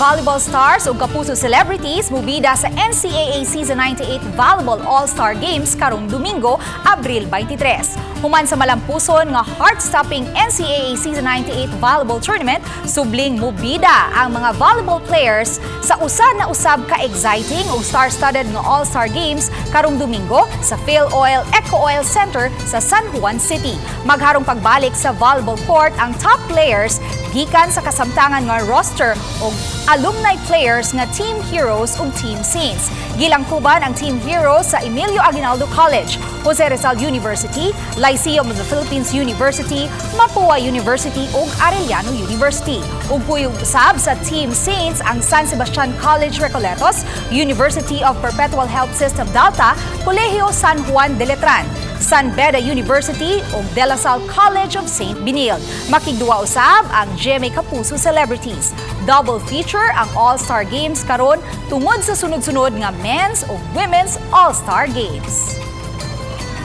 Volleyball stars ug Kapuso celebrities mubida sa NCAA Season 98 Volleyball All-Star Games karong Domingo, Abril 23. Human sa malampuson nga heart-stopping NCAA Season 98 Volleyball Tournament, subling mubida ang mga volleyball players sa usa na usab ka-exciting ug star-studded nga All-Star Games karong Domingo sa Filoil EcoOil Centre sa San Juan City. Magharong pagbalik sa volleyball court ang top players gikan sa kasamtangan nga roster og alumni players nga Team Heroes ug Team Saints. Gilangkuban ang Team Heroes sa Emilio Aguinaldo College, Jose Rizal University, Lyceum of the Philippines University, Mapua University ug Arellano University. Ug kuyog usab sa Team Saints ang San Sebastian College Recoletos, University of Perpetual Health System Delta, Colegio San Juan de Letran, San Beda University ug De La Salle College of St. Benilde. Makigduwa usab ang GMA Kapuso Celebrities. Double feature ang All-Star Games karon tungod sa sunod-sunod nga men's ug women's All-Star Games.